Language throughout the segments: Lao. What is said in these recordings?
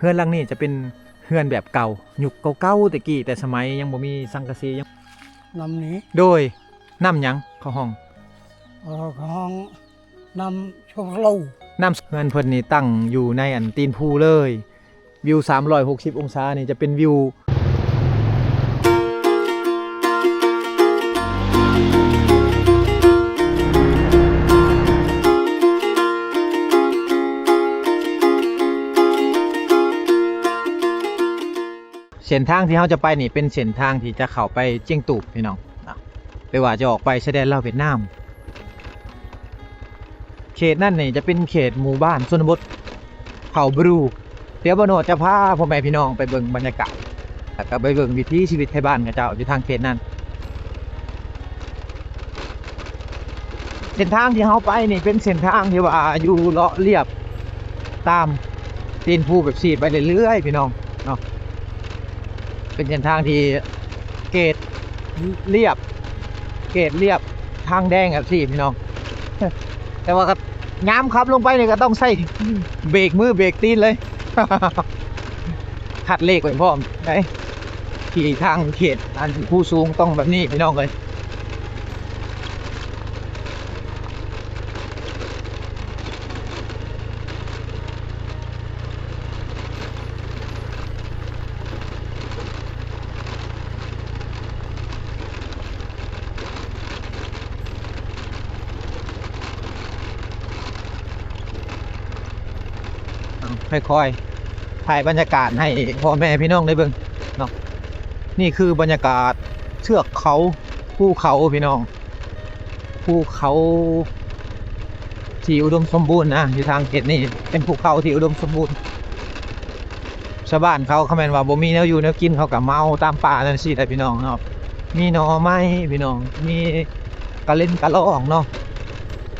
ເຮືອນຫຼັງນີ້ຈະເປັນເຮືອນແບບເກົ່າ ຍຸກເກົ່າໆແຕ່ກີ້ ແຕ່ສະໄໝຍັງບໍ່ມີສັງກະສີ ຍັງ ນ້ຳນີ້ ໂດຍ ນ້ຳຫຍັງເຂົາຮ້ອງ? ເອີ ເຂົາຮ້ອງນ້ຳໂຊໂລ ນ້ຳ ເຮືອນເພິ່ນນີ້ຕັ້ງຢູ່ໃນອັນຕີນພູເລີຍ ວິວສາມຮ້ອຍຫົກສິບອົງສານີ້ຈະເປັນວິວ ເສັ້ນທາງທີ່ເຮົາຈະໄປນີ້ເປັນເສັ້ນທາງທີ່ຈະເຂົ້າໄປຈຽງຕູບ ພີ່ນ້ອງເນາະ ຫຼືວ່າຈະອອກໄປຊາຍແດນລາວຫວຽດນາມ. ເຂດນັ້ນນີ້ຈະເປັນເຂດໝູ່ບ້ານຊົນນະບົດເຜົ່າບຣູ. ດຽວບ່າວໂນດຈະພາພໍ່ແມ່ພີ່ນ້ອງໄປເບິ່ງບັນຍາກາດ ແລ້ວກໍໄປເບິ່ງວິຖີຊີວິດໄທບ້ານເຂົາເຈົ້າຢູ່ທາງເຂດນັ້ນ. ເສັ້ນທາງທີ່ເຮົາໄປນີ້ເປັນເສັ້ນທາງທີ່ວ່າຢູ່ເລາະລຽບຕາມຕີນພູແບບຊີ້ໄປເລື້ອຍໆ ພີ່ນ້ອງເນາະ. ເປັນເສັ້ນທາງທີ່ເກດລຽບ ເກດລຽບ ທາງແດງແບບຊີ້ ພີ່ນ້ອງ. ແຕ່ວ່າກໍຍາມຂັບລົງໄປນີ້ກໍຕ້ອງໃຊ້ເບຣກມືເບຣກຕີນເລີຍ ຄັດເລກໄວ້ພ້ອມໄດ໋. ຂີ່ທາງເຂດອັນພູສູງຕ້ອງແບບນີ້ ພີ່ນ້ອງເອີຍ. ຄ່ອຍໆ ຖ່າຍບັນຍາກາດໃຫ້ພໍ່ແມ່ພີ່ນ້ອງໄດ້ເບິ່ງເນາະ. ນີ້ຄືບັນຍາກາດເທືອກເຂົາ ພູເຂົາ ພີ່ນ້ອງ. ພູເຂົາທີ່ອຸດົມສົມບູນນະ ຢູ່ທາງເຂດນີ້ເປັນພູເຂົາທີ່ອຸດົມສົມບູນ. ຊາວບ້ານເຂົາ ຄັນແມ່ນວ່າບໍ່ມີແນວຢູ່ແນວກິນ ເຂົາກໍມາເອົາຕາມປ່າຈັ່ງຊີ້ແຫຼະ ພີ່ນ້ອງເນາະ. ມີໜໍ່ໄມ້ ພີ່ນ້ອງ ມີກະເລັນກະລອງເນາະ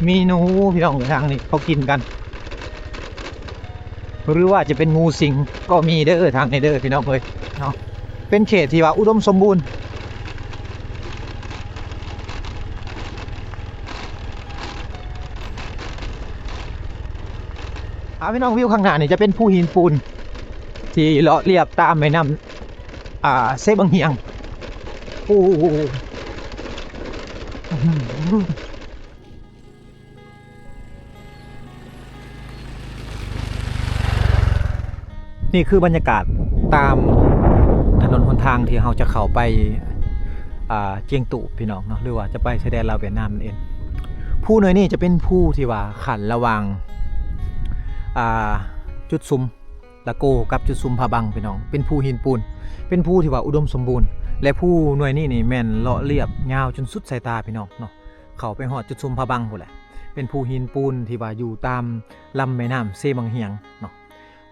ມີໜູ ພີ່ນ້ອງ ທາງນີ້ເຂົາກິນກັນ. ຫຼືວ່າຈະເປັນງູສິງກໍມີເດີ ທາງນີ້ເດີ ພີ່ນ້ອງເອີຍເນາະ. ເປັນເຂດທີ່ວ່າອຸດົມສົມບູນ. ອາ ພີ່ນ້ອງ ວິວຂ້າງໜ້ານີ້ຈະເປັນພູຫີນປູນທີ່ເລາະລຽບຕາມແມ່ນ້ຳ ອ່າ ເຊບັງຮຽງ. ໂອ້ ນີ້ຄືບັນຍາກາດຕາມຖະໜົນຫົນທາງທີ່ເຮົາຈະເຂົ້າໄປ ອ່າ ຈຽງຕູບ ພີ່ນ້ອງເນາະ ຫຼືວ່າຈະໄປຊາຍແດນລາວຫວຽດນາມນັ້ນເອງ. ພູໜ່ວຍນີ້ຈະເປັນພູທີ່ວ່າຂັ້ນລະຫວ່າງ ອ່າ ຈຸດຊຸມລະໂກກັບຈຸດຊຸມຜາບັງ ພີ່ນ້ອງ. ເປັນພູຫີນປູນ ເປັນພູທີ່ວ່າອຸດົມສົມບູນ ແລະ ພູໜ່ວຍນີ້ນີ້ແມ່ນເລາະລຽບຍາວຈົນສຸດສາຍຕາ ພີ່ນ້ອງເນາະ. ເຂົ້າໄປຮອດຈຸດຊຸມຜາບັງພຸ້ນແຫຼະ. ເປັນພູຫີນປູນທີ່ວ່າຢູ່ຕາມລຳແມ່ນ້ຳເຊບັງຮຽງເນາະ.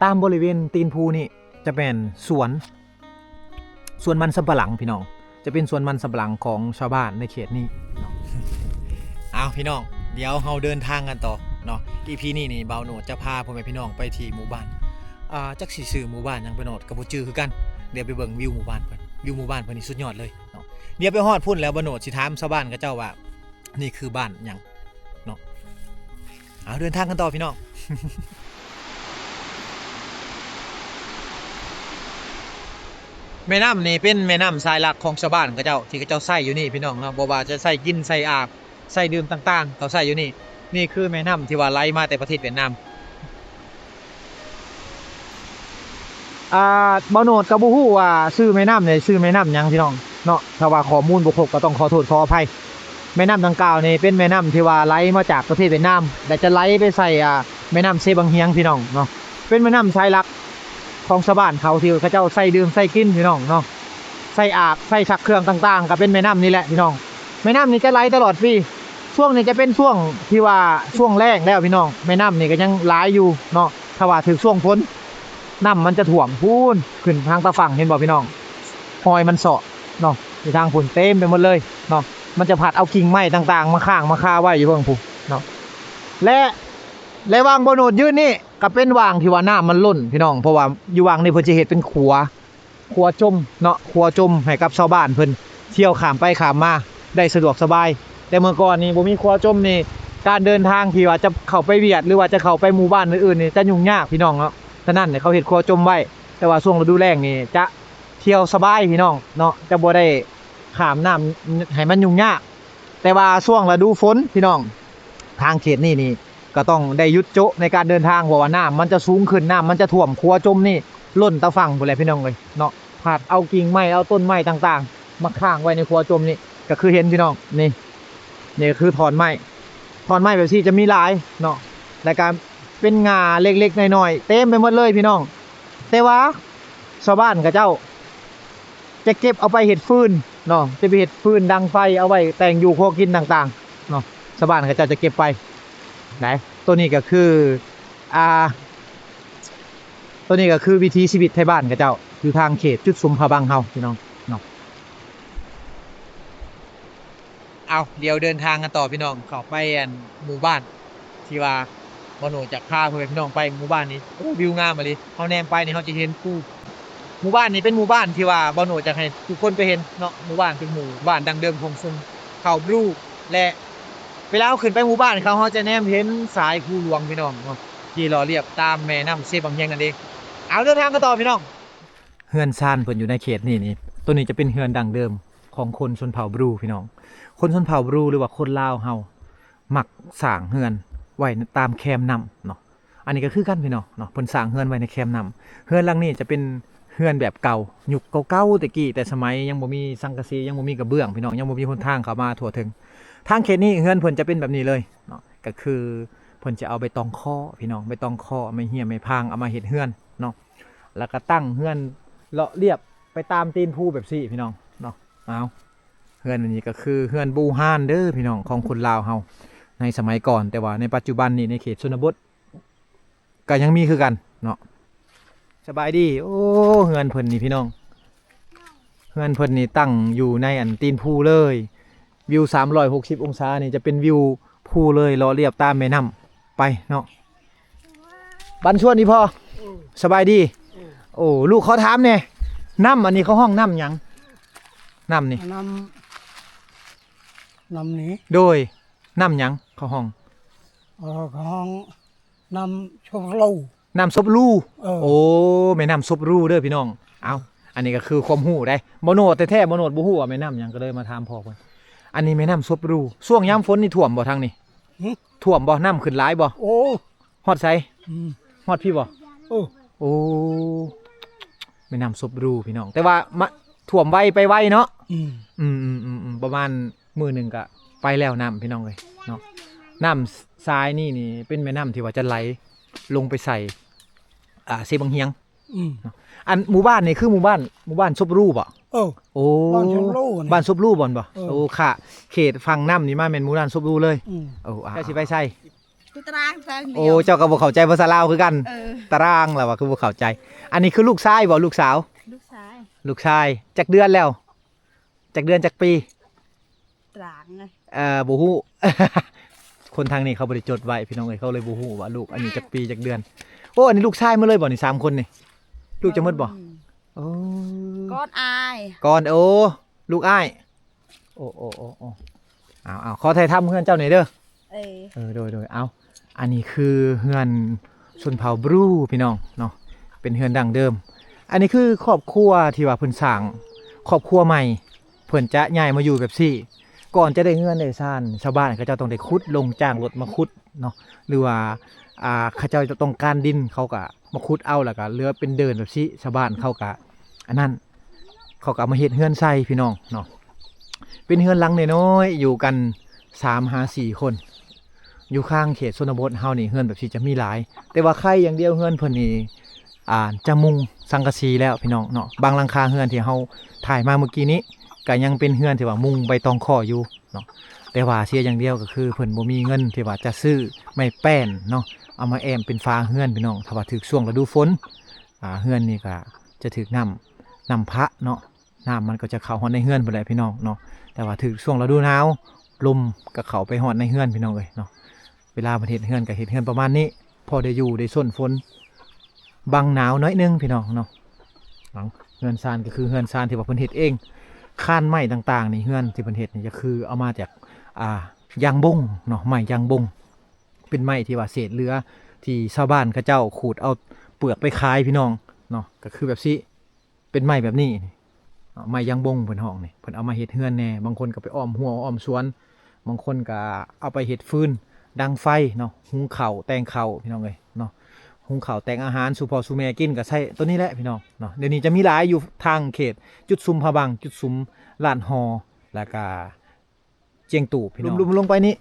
ຕາມບໍລິເວນຕີນພູນີ້ຈະແມ່ນສວນ ສວນມັນສຳປະຫຼັງ ພີ່ນ້ອງ. ຈະເປັນສວນມັນສຳປະຫຼັງຂອງຊາວບ້ານໃນເຂດນີ້ເນາະ. ເອົາ ພີ່ນ້ອງ ດຽວເຮົາເດີນທາງກັນຕໍ່ເນາະ. ອີພີນີ້ນີ້ ບ່າວໂນດຈະພາພໍ່ແມ່ພີ່ນ້ອງໄປທີ່ໝູ່ບ້ານ ອ່າ ຈັກຊິຊື່ໝູ່ບ້ານຫຍັງ ບ່າວໂນດກໍບໍ່ຈື່ຄືກັນ. ດຽວໄປເບິ່ງວິວໝູ່ບ້ານເພິ່ນ ວິວໝູ່ບ້ານເພິ່ນນີ້ສຸດຍອດເລີຍເນາະ. ດຽວໄປຮອດພຸ້ນແລ້ວ ບ່າວໂນດຊິຖາມຊາວບ້ານເຂົາເຈົ້າວ່າ ນີ້ຄືບ້ານຫຍັງເນາະ. ເອົາ ເດີນທາງກັນຕໍ່ ພີ່ນ້ອງ. ແມ່ນ້ຳນີ້ເປັນແມ່ນ້ຳສາຍຫຼັກຂອງຊາວບ້ານເຂົາເຈົ້າ ທີ່ເຂົາເຈົ້າໃຊ້ຢູ່ນີ້ ພີ່ນ້ອງເນາະ. ບໍ່ວ່າຈະໃຊ້ກິນ ໃຊ້ອາບ ໃຊ້ດື່ມຕ່າງໆ ເຂົາໃຊ້ຢູ່ນີ້. ນີ້ຄືແມ່ນ້ຳທີ່ວ່າໄຫຼມາແຕ່ປະເທດຫວຽດນາມ. ອ່າ ບ່າວໂນດກໍບໍ່ຮູ້ວ່າຊື່ແມ່ນ້ຳນີ້ຊື່ແມ່ນ້ຳຫຍັງ ພີ່ນ້ອງເນາະ. ຖ້າວ່າຂໍ້ມູນບໍ່ຄົບກໍຕ້ອງຂໍໂທດຂໍອະໄພ. ແມ່ນ້ຳດັ່ງກ່າວນີ້ເປັນແມ່ນ້ຳທີ່ວ່າໄຫຼມາຈາກປະເທດຫວຽດນາມ ແລະ ຈະໄຫຼໄປໃສ່ ອ່າ ແມ່ນ້ຳເຊບັງຮຽງ ພີ່ນ້ອງເນາະ. ເປັນແມ່ນ້ຳສາຍຫຼັກຂອງຊາວບ້ານເຂົາ ທີ່ເຂົາເຈົ້າໃຊ້ດື່ມໃຊ້ກິນ ພີ່ນ້ອງເນາະ. ໃຊ້ອາບ ໃຊ້ຊັກເຄື່ອງຕ່າງໆ ກໍເປັນແມ່ນ້ຳນີ້ແຫຼະ ພີ່ນ້ອງ. ແມ່ນ້ຳນີ້ຈະໄຫຼຕະຫຼອດປີ. ຊ່ວງນີ້ຈະເປັນຊ່ວງທີ່ວ່າຊ່ວງແລ້ງແລ້ວ ພີ່ນ້ອງ. ແມ່ນ້ຳນີ້ກໍຍັງຫຼາຍຢູ່ເນາະ. ຖ້າວ່າຖືກຊ່ວງຝົນ ນ້ຳມັນຈະຖ້ວມພຸ້ນ ຂຶ້ນທາງຕາຝັ່ງ ເຫັນບໍ່ ພີ່ນ້ອງ? ຮອຍມັນເຊາະເນາະ ຢູ່ທາງພຸ້ນເຕັມໄປໝົດເລີຍເນາະ. ມັນຈະພັດເອົາກິ່ງໄມ້ຕ່າງໆ ມາຄ້າງມາຄາໄວ້ຢູ່ເທິງພຸ້ນເນາະ. ແລະ ແລະ ຫວ່າງບ່າວໂນດຢືນນີ້ ກໍເປັນຫວ່າງທີ່ວ່ານ້ຳມັນລົ້ນ ພີ່ນ້ອງ. ເພາະວ່າຢູ່ຫວ່າງນີ້ເພິ່ນຈະເຮັດເປັນຂົວ ຂົວຈົມເນາະ ຂົວຈົມໃຫ້ກັບຊາວບ້ານເພິ່ນທ່ຽວຂ້າມໄປຂ້າມມາໄດ້ສະດວກສະບາຍ. ແຕ່ເມື່ອກ່ອນນີ້ບໍ່ມີຂົວຈົມນີ້ ການເດີນທາງທີ່ວ່າຈະເຂົ້າໄປຫວຽດ ຫຼືວ່າຈະເຂົ້າໄປໝູ່ບ້ານອື່ນໆນີ້ ຈະຫຍຸ້ງຍາກ ພີ່ນ້ອງເນາະ. ສະນັ້ນເຂົາເຮັດຂົວຈົມໄວ້, ແຕ່ວ່າຊ່ວງລະດູແລ້ງນີ້ຈະທ່ຽວສະບາຍພີ່ນ້ອງເນາະ, ຈະບໍ່ໄດ້ຂ້າມນ້ຳໃຫ້ມັນຫຍຸ້ງຍາກ. ແຕ່ວ່າຊ່ວງລະດູຝົນພີ່ນ້ອງ ທາງເຂດນີ້ນີ້ກໍຕ້ອງໄດ້ຢຸດໂຈະໃນການເດີນທາງ, ເພາະວ່ານ້ຳມັນຈະສູງຂຶ້ນ, ນ້ຳມັນຈະຖ້ວມ, ຂົວຈົມນີ້ລົ້ນຕາຝັ່ງພຸ້ນແຫຼະພີ່ນ້ອງເອີຍເນາະ. ພັດເອົາກິ່ງໄມ້ ເອົາຕົ້ນໄມ້ຕ່າງໆມາຄ້າງໄວ້ໃນຂົວຈົມນີ້, ກໍຄືເຫັນພີ່ນ້ອງນີ້, ນີ້ກໍຄືທ່ອນໄມ້, ທ່ອນໄມ້ແບບນີ້ຈະມີຫຼາຍເນາະ, ແລ້ວກໍເປັນຫຍ້າເລັກໆນ້ອຍໆເຕັມໄປໝົດເລີຍພີ່ນ້ອງ. ແຕ່ວ່າຊາວບ້ານເຂົາເຈົ້າ ຈະເກັບເອົາໄປເຮັດຟືນເນາະ, ຈະໄປເຮັດຟືນດັງໄຟ ເອົາໄວ້ແຕ່ງຢູ່ຄົວກິນຕ່າງໆເນາະ, ຊາວບ້ານເຂົາເຈົ້າຈະເກັບໄປໄດ໋. ໂຕນີ້ກໍຄື ອ່າ ໂຕນີ້ກໍຄືວິຖີຊີວິດໄທບ້ານເຂົາເຈົ້າ ຢູ່ທາງເຂດຈຸດຊຸມຜາບັງເຮົາພີ່ນ້ອງເນາະ. ເອົາ ດຽວເດີນທາງກັນຕໍ່ພີ່ນ້ອງ ເຂົ້າໄປອັນໝູ່ບ້ານ ທີ່ວ່າບ່າວໂນດຈະພາພໍ່ແມ່ພີ່ນ້ອງໄປໝູ່ບ້ານນີ້. ໂອ້ ວິວງາມອີ່ຫຼີ, ເຮົາແນມໄປນີ້ເຮົາຈະເຫັນພູ. ໝູ່ບ້ານນີ້ເປັນໝູ່ບ້ານທີ່ວ່າບ່າວໂນດຢາກໃຫ້ທຸກຄົນໄປເຫັນເນາະ, ໝູ່ບ້ານເປັນໝູ່ບ້ານດັ້ງເດີມຂອງຊົນເຜົ່າບຣູ ແລະ ເວລາເຮົາຂຶ້ນໄປໝູ່ບ້ານເຂົາ ເຮົາຈະແນມເຫັນສາຍພູຫຼວງພີ່ນ້ອງເນາະ ທີ່ຫຼໍ່ລຽບຕາມແມ່ນ້ຳເຊບັງຮຽງນັ້ນເອງ. ເອົາ ເດີນທາງກັນຕໍ່ພີ່ນ້ອງ. ເຮືອນຊານເພິ່ນຢູ່ໃນເຂດນີ້ນີ້, ໂຕນີ້ຈະເປັນເຮືອນດັ້ງເດີມຂອງຄົນຊົນເຜົ່າບຣູພີ່ນ້ອງ. ຄົນຊົນເຜົ່າບຣູ ຫຼືວ່າຄົນລາວເຮົາ ມັກສ້າງເຮືອນໄວ້ຕາມແຄມນ້ຳເນາະ. ອັນນີ້ກໍຄືກັນພີ່ນ້ອງເນາະ, ເພິ່ນສ້າງເຮືອນໄວ້ໃນແຄມນ້ຳ. ເຮືອນຫຼັງນີ້ຈະເປັນເຮືອນແບບເກົ່າ, ຍຸກເກົ່າໆແຕ່ກີ້, ແຕ່ສະໄໝຍັງບໍ່ມີສັງກະສີ, ຍັງບໍ່ມີກະເບື້ອງພີ່ນ້ອງ, ຍັງບໍ່ມີຫົນທາງເຂົ້າມາທົ່ວເຖິງ. ທາງເຂດນີ້ເຮືອນເພິ່ນຈະເປັນແບບນີ້ເລີຍເນາະ, ກໍຄືເພິ່ນຈະເອົາໃບຕອງເຄາະພີ່ນ້ອງ, ໃບຕອງເຄາະ, ໄມ້ເຮ້ຍ, ໄມ້ພາງ ເອົາມາເຮັດເຮືອນເນາະ, ແລ້ວກໍຕັ້ງເຮືອນເລາະລຽບໄປຕາມຕີນພູແບບນີ້ພີ່ນ້ອງເນາະ. ເອົາ ເຮືອນອັນນີ້ກໍຄືເຮືອນບູຮານເດີພີ່ນ້ອງ ຂອງຄົນລາວເຮົາໃນສະໄໝກ່ອນ, ແຕ່ວ່າໃນປັດຈຸບັນນີ້ໃນເຂດຊົນນະບົດກໍຍັງມີຄືກັນເນາະ. ສະບາຍດີ. ໂອ້ ເຮືອນເພິ່ນນີ້ພີ່ນ້ອງ, ເຮືອນເພິ່ນນີ້ຕັ້ງຢູ່ໃນອັນຕີນພູເລີຍ, ວິວສາມຮ້ອຍຫົກສິບອົງສານີ້ຈະເປັນວິວພູເລີຍ ເລາະລຽບຕາມແມ່ນ້ຳໄປເນາະ. ບັນຊວນອີ່ພໍ່. ເອີ ສະບາຍດີ. ເອີ ໂອ້ ລູກຂໍຖາມແດ່, ນ້ຳອັນນີ້ເຂົາຮ້ອງນ້ຳຫຍັງ? ນ້ຳນີ້ ນ້ຳ ນ້ຳນີ້ ໂດຍ ນ້ຳຫຍັງເຂົາຮ້ອງ? ເອີ ເຂົາຮ້ອງນ້ຳສົບລູ. ນ້ຳສົບລູ. ເອີ ໂອ້ ແມ່ນ້ຳສົບລູເດີພີ່ນ້ອງ. ເອົາ ອັນນີ້ກໍຄືຄວາມຮູ້ໄດ໋, ບໍ່ໂນດແທ້ໆ ບໍ່ໂນດບໍ່ຮູ້ວ່າແມ່ນ້ຳຫຍັງ, ກໍເລີຍມາຖາມພໍ່ເພິ່ນ. ອັນນີ້ແມ່ນ້ຳສົບລູ. ຊ່ວງຍາມຝົນນີ້ຖ້ວມບໍ່ທາງນີ້? ຫຶ? ຖ້ວມບໍ່? ນ້ຳຂຶ້ນຫຼາຍບໍ່? ໂອ້ ຮອດໃສ? ອືມ ຮອດພີ້ບໍ່? ເອີ ໂອ້ ແມ່ນ້ຳສົບລູພີ່ນ້ອງ, ແຕ່ວ່າມາຖ້ວມໄວໄປໄວເນາະ. ອືມ ອືມໆໆ ປະມານມື້ໜຶ່ງກະໄປແລ້ວນ້ຳພີ່ນ້ອງເອີຍເນາະ. ນ້ຳສາຍນີ້ນີ້ເປັນແມ່ນ້ຳທີ່ວ່າຈະໄຫຼລົງໄປໃສ່ ອ່າ ເຊບັງຮຽງ. ອືມ ເນາະ. ອັນໝູ່ບ້ານນີ້ຄືໝູ່ບ້ານ ໝູ່ບ້ານສົບລູບໍ່? ເອີ ໂອ້ ບ້ານສົບລູນີ້ ບ້ານສົບລູບ່ອນບໍ່? ເອີ ໂອ້ ຂ້າເຂດຝັ່ງນ້ຳນີ້ມາແມ່ນໝູ່ບ້ານສົບລູເລີຍ. ອືມ ໂອ້ ອ່າ ເຈົ້າຊິໄປໃສ? ຄືຕະລາງແຊງດຽວ. ໂອ້ ເຈົ້າກໍບໍ່ເຂົ້າໃຈພາສາລາວຄືກັນ. ເອີ ຕະລາງລະວ່າຄືບໍ່ເຂົ້າໃຈ. ອັນນີ້ຄືລູກຊາຍບໍ່ ລູກສາວ? ລູກຊາຍ. ລູກຊາຍ. ຈັກເດືອນແລ້ວ? ຈັກເດືອນຈັກປີ? ຕະລາງເລີຍ ເອີ ບໍ່ຮູ້. ຄົນທາງນີ້ເຂົາບໍ່ໄດ້ຈົດໄວ້ພີ່ນ້ອງເອີຍ, ເຂົາເລີຍບໍ່ຮູ້ວ່າລູກອາຍຸຈັກປີຈັກເດືອນ. ໂອ້ ອັນນີ້ລູກຊາຍໝົດເລີຍບໍ່ນີ້ ສາມຄົນນີ້? ລູກເຈົ້າໝົດບໍ່? ອືມ ໂອ້ ກ່ອນອ້າຍ ກ່ອນ ໂອ້ ລູກອ້າຍ. ໂອ້ ໂອ້ ໂອ້ ໂອ້ ເອົາ ເອົາ ຂໍຖ່າຍທຳເຮືອນເຈົ້າແດ່ເດີ. ເອີ ເອີ ໂດຍ ໂດຍ ເອົາ ອັນນີ້ຄືເຮືອນຊົນເຜົ່າບຣູພີ່ນ້ອງເນາະ, ເປັນເຮືອນດັ້ງເດີມ. ອັນນີ້ຄືຄອບຄົວທີ່ວ່າເພິ່ນສ້າງຄອບຄົວໃໝ່, ເພິ່ນຈະຍ້າຍມາຢູ່ແບບຊີ້. ກ່ອນຈະໄດ້ເຮືອນໄດ້ຊານ ຊາວບ້ານເຂົາເຈົ້າຕ້ອງໄດ້ຂຸດລົງ, ຈ້າງລົດມາຂຸດເນາະ ຫຼືວ່າ ອ່າ ເຂົາເຈົ້າຕ້ອງການດິນ ເຂົາກໍມາຂຸດເອົາ ແລ້ວກໍເຫຼືອເປັນເດີ່ນແບບຊີ້. ຊາວບ້ານເຂົາກໍ ອັນນັ້ນ ເຂົາກໍເອົາມາເຮັດເຮືອນໃສ່ພີ່ນ້ອງເນາະ. ເປັນເຮືອນຫຼັງນ້ອຍໆ ຢູ່ກັນສາມຫາສີ່ຄົນ. ຢູ່ຂ້າງເຂດຊົນນະບົດເຮົານີ້ ເຮືອນແບບຊີ້ຈະມີຫຼາຍ, ແຕ່ວ່າໄຄຢ່າງດຽວ ເຮືອນເພິ່ນນີ້ ອ່າ ຈະມຸງສັງກະສີແລ້ວພີ່ນ້ອງເນາະ. ບາງຫຼັງຄາເຮືອນທີ່ເຮົາຖ່າຍມາເມື່ອກີ້ນີ້ ກໍຍັງເປັນເຮືອນທີ່ວ່າມຸງໃບຕອງເຄາະຢູ່ເນາະ, ແຕ່ວ່າເສຍຢ່າງດຽວກໍຄືເພິ່ນບໍ່ມີເງິນທີ່ວ່າຈະຊື້ໄມ້ແປ້ນເນາະ ເອົາມາແອ້ມເປັນຝາເຮືອນພີ່ນ້ອງ. ຖ້າວ່າຖືກຊ່ວງລະດູຝົນ ອ່າ ເຮືອນນີ້ກໍຈະຖືກນ້ຳ ນ້ຳພະເນາະ, ນ້ຳມັນກໍຈະເຂົ້າຮອດໃນເຮືອນພຸ້ນແຫຼະພີ່ນ້ອງເນາະ. ແຕ່ວ່າຖືກຊ່ວງລະດູໜາວ ລົມກໍເຂົ້າໄປຮອດໃນເຮືອນພີ່ນ້ອງເອີຍເນາະ. ເວລາເພິ່ນເຮັດເຮືອນກໍເຮັດເຮືອນປະມານນີ້ ພໍໄດ້ຢູ່ໄດ້ຊົນຝົນ ບັງໜາວໜ້ອຍໜຶ່ງພີ່ນ້ອງເນາະ. ເຮືອນຊານກໍຄືເຮືອນຊານທີ່ວ່າເພິ່ນເຮັດເອງ, ຄານໄມ້ຕ່າງໆນີ້ ເຮືອນທີ່ເພິ່ນເຮັດນີ້ກໍຄືເອົາມາຈາກ ອ່າ ຢາງບົງເນາະ, ໄມ້ຢາງບົງ. ເປັນໄມ້ທີ່ວ່າເສດເຫຼືອ ທີ່ຊາວບ້ານເຂົາເຈົ້າຂູດເອົາ ປືອກໄປຂາຍພີ່ນ້ອງເນາະ ກໍຄືແບບຊີ້ ເປັນໄມ້ແບບນີ້ນີ້ເນາະ ໄມ້ຢາງບົງເພິ່ນຮ້ອງນີ້ ເພິ່ນເອົາມາເຮັດເຮືອນແດ່ ບາງຄົນກໍໄປອ້ອມຮົ້ວອ້ອມສວນ ບາງຄົນກໍເອົາໄປເຮັດຟືນດັງໄຟເນາະ ຫຸງເຂົ້າແຕ່ງເຂົ້າພີ່ນ້ອງເອີຍເນາະ ຫຸງເຂົ້າແຕ່ງອາຫານສູ່ພໍ່ສູ່ແມ່ກິນ ກໍໃຊ້ໂຕນີ້ແຫຼະພີ່ນ້ອງເນາະ. ດຽວນີ້ຈະມີຫຼາຍຢູ່ທາງເຂດຈຸດຊຸມພະບັງ ຈຸດຊຸມລ້ານຫໍ ແລ້ວກໍ ຈຽງຕູບພີ່ນ້ອງ ລຸ່ມໆລົງໄປນີ້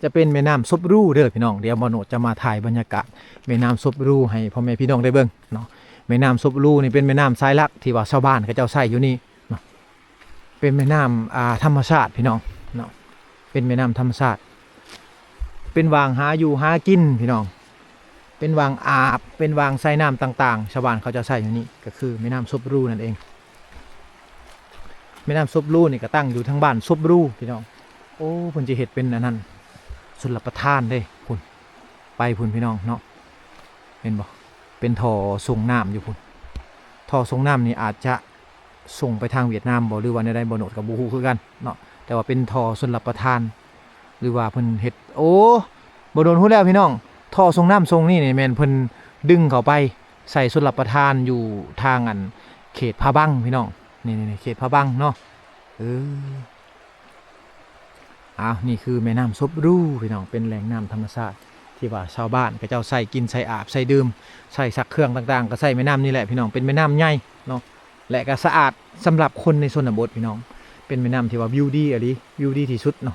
ຈະເປັນແມ່ນ້ຳສົບຣູເດີພີ່ນ້ອງ. ດຽວບ່າວໂນດຈະມາຖ່າຍບັນຍາກາດແມ່ນ້ຳສົບຣູໃຫ້ພໍ່ແມ່ພີ່ນ້ອງໄດ້ເບິ່ງເນາະ. ແມ່ນ້ຳສົບຣູນີ້ເປັນແມ່ນ້ຳສາຍຫຼັກທີ່ວ່າຊາວບ້ານເຂົາເຈົ້າໃຊ້ຢູ່ນີ້ເນາະ ເປັນແມ່ນ້ຳ ອ່າ ທຳມະຊາດພີ່ນ້ອງເນາະ ເປັນແມ່ນ້ຳທຳມະຊາດ ເປັນຫວ່າງຫາຢູ່ຫາກິນພີ່ນ້ອງ ເປັນຫວ່າງອາບ ເປັນຫວ່າງໃສ່ນ້ຳຕ່າງໆ ຊາວບ້ານເຂົາເຈົ້າໃຊ້ຢູ່ນີ້ ກໍຄືແມ່ນ້ຳສົບຣູນັ້ນເອງ. ແມ່ນ້ຳສົບຣູນີ້ກໍຕັ້ງຢູ່ທາງບ້ານສົບຣູພີ່ນ້ອງ. ໂອ້ ເພິ່ນຊິເຮັດເປັນອັນນັ້ນ ຊົນລະປະທານເດ້ພຸ້ນ ໄປພຸ້ນພີ່ນ້ອງເນາະ ເຫັນບໍ່ ເປັນທໍ່ສົ່ງນ້ຳຢູ່ພຸ້ນ. ທໍ່ສົ່ງນ້ຳນີ້ອາດຈະສົ່ງໄປທາງຫວຽດນາມບໍ່ ຫຼືວ່າແນວໃດ ບ່າວໂນດກໍບໍ່ຮູ້ຄືກັນເນາະ ແຕ່ວ່າເປັນທໍ່ຊົນລະປະທານ ຫຼືວ່າເພິ່ນເຮັດ ໂອ້ ບໍ່ໂດນຮູ້ແລ້ວພີ່ນ້ອງ ທໍ່ສົ່ງນ້ຳສົ່ງນີ້ນີ້ແມ່ນເພິ່ນດຶງເຂົ້າໄປໃສ່ຊົນລະປະທານຢູ່ທາງອັນເຂດພະບັງພີ່ນ້ອງ ນີ້ໆ ເຂດພະບັງເນາະ. ເອີ ອ້າວ ນີ້ຄືແມ່ນ້ຳສົບຣູພີ່ນ້ອງ ເປັນແຫຼ່ງນ້ຳທຳມະຊາດທີ່ວ່າຊາວບ້ານເຂົາເຈົ້າໃຊ້ກິນ ໃຊ້ອາບ ໃຊ້ດື່ມ ໃຊ້ຊັກເຄື່ອງຕ່າງໆ ກໍໃຊ້ແມ່ນ້ຳນີ້ແຫຼະພີ່ນ້ອງ. ເປັນແມ່ນ້ຳໃຫຍ່ເນາະ ແລະກໍສະອາດສຳລັບຄົນໃນຊົນນະບົດພີ່ນ້ອງ ເປັນແມ່ນ້ຳທີ່ວ່າວິວດີອີ່ຫຼີ ວິວດີທີ່ສຸດເນາະ.